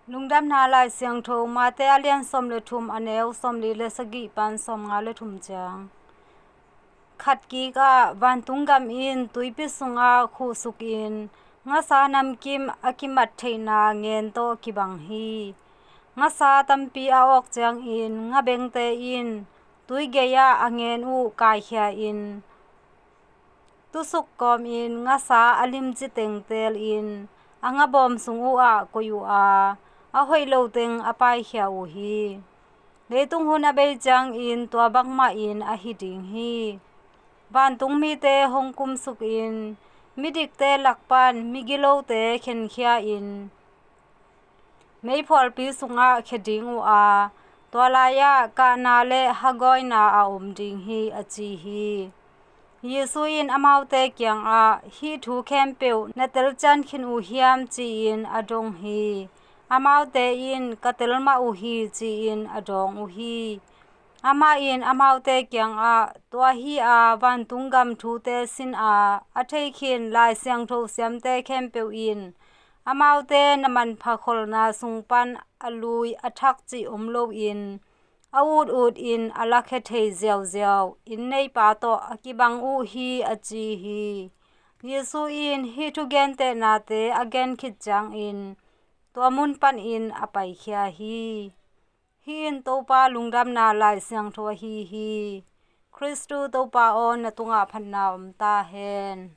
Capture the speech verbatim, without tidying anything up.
Lungdamna Lai Siangtho Mate a lian sawm le thum, a neu sawmli le sagih pan sawmnga le thum ciang. Khat kikah vantung gam in tuipi sungah khuhsukin ngasa namkim a kimat theihna ngen tawh kibang hi. Ngasa tampi a awk ciangin ngabengte in tui gei-ah a ngen uh kaikhia in tusuk kawmin ngasa a limci teng teelin a ngabawm sung uhah koih uh a, a hoih lo teng a paikhia uh hi. Leitung hun a bei ciangin tua bangmahin a hi ding hi. Vantung mite hong kumsukin midikte lak pan migilote khenkhia in meiphualpi sungah khia ding uh a, tua lai-ah kahna le hagawina a om ding hi, a ci hi. Jesu in amaute kiangah, "Hih thu khempeuh na telcian khin uh hiam?" ci-in a dong hi. Amaute in, "Ka tel mah uh hi," ci-in a dawng uh hi. Amah in amaute kiangah, "Tua hi-a vantung gam thute sin-a a theikhin Lai Siangtho siamte khempeuh in amaute na manpha kholna sung pan a lui a thak cih om loin a utut in a lakhia thei ziauziau inn neipa tawh a kibang uh hi," a ci hi. Jesu in hih thugentehnate a gen khit ciangin tua mun panin a paikhia hi. Hih in Topa Lungdamna Lai Siangtho ahi hi. Khristu Topa aw, na tungah phatna om ta hen.